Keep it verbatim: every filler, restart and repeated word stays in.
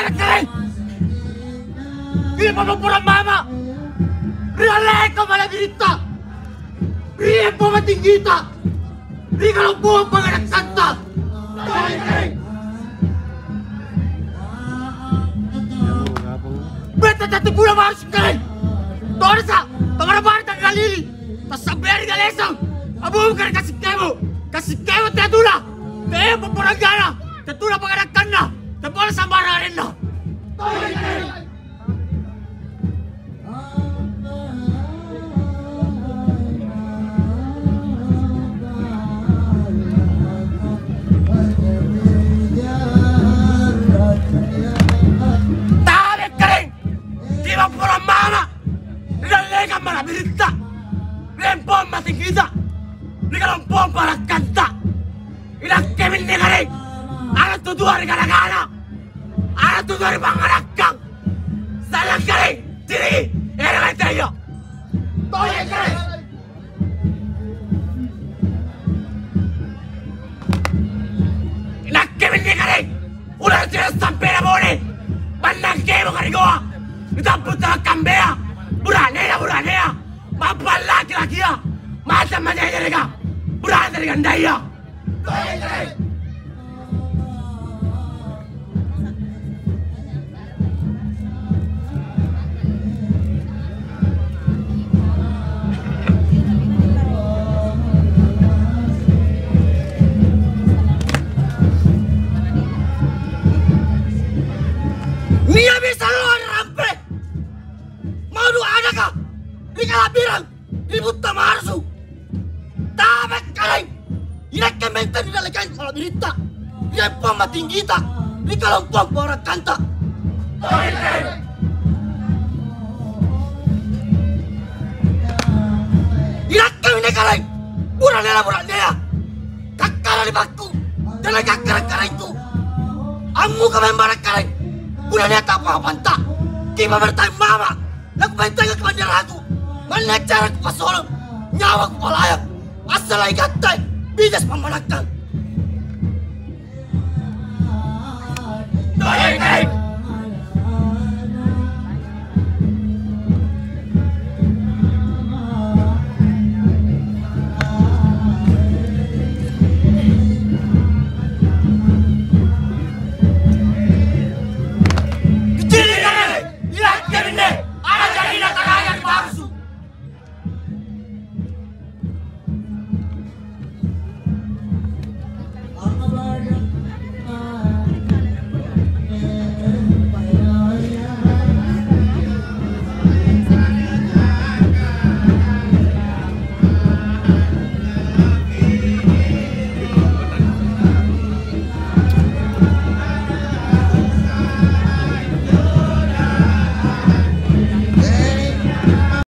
Kere! Ri pamopporang mama! Ri alleka mala'biritta! Ri pamatinggita! Ri kalompoang pangngadakkanta! Betta tette pula harus kere! Toresa! Tamara-mara tanggalili! Tassabbeang ri kalesang! Abungkara kasikkemu! Kasikkemu teatuna! Teo popporanggana! Teatuna pangngadakkanta! Teppola sambarang arenna! Tabe' kere! Timamporang mama! Ri dallekang mala'biritta! Ri empoang matinggita! Ri kalompoang pangngadakkanta! Inakke minne kere! Ana' tutua ri gala-gala! Ana' tutua ri pangngadakkang! Sallang kere! Ciri! Ero' kere! Toje' kere! Nakke minne kare, ulang jelas sampena bone. Pannang kemo karigoa, nitampu tala kambea. Buranea, buranea, mappallaki-lakia, mata majajarega, burane ri gandaya. Nia' bisa lo rampe. Mau dua anaka ri kala'birang. Ri butta marasu. Tabe' kaleng. Inakke menteng ri dallekang mala'biritta, ri empoang matinggita, ri kalompoang pangngadakkanta. Inakke minne kaleng. Buranea, buranea. Kakkara ri bakku. Tena kakkara-karaengku. Ammuka memang kaleng. Buranea apa-apanta. Kipamertai mama. Nakupaintengka kamanynyarangaku, manna cara kupassolong, nyawa kupalayang, assalai gatte, bija sipammanakkang.